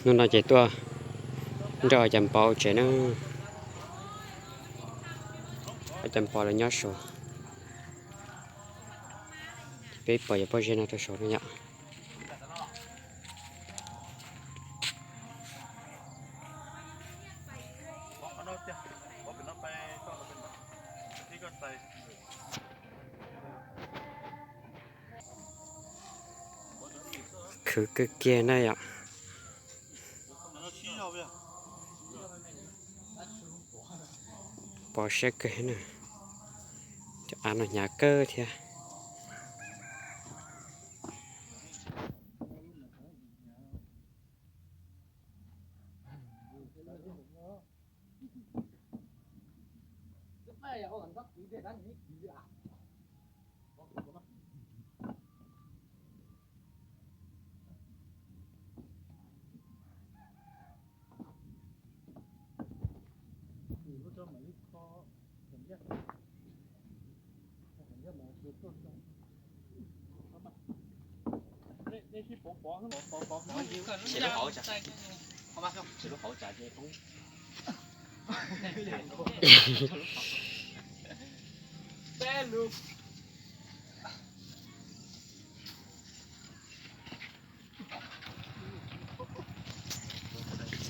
Hnub no ces tuaj nrog cov npov tsev na, cov npov lawv nyob saud. Peb pom cov pob zeb no rau saud no yom. Khwv kawg kiag na yom. Pov siab kawg na. Cov av no hnyav kawg thiab.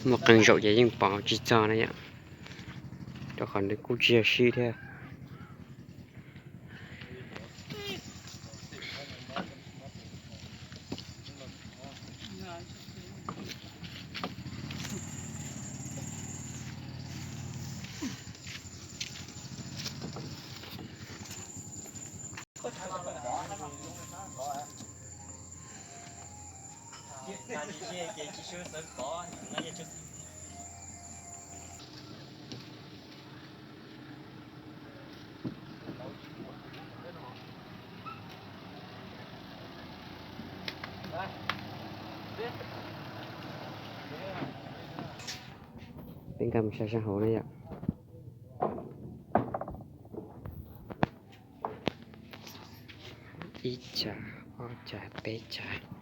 Muaj qee zaum ces yeej pov tsis txog na yom, rau qhov nws kuj tsis yog sib thiab. Peb nkag mus saib sab hauv na yom. Ib chav, ob chav, peb chav.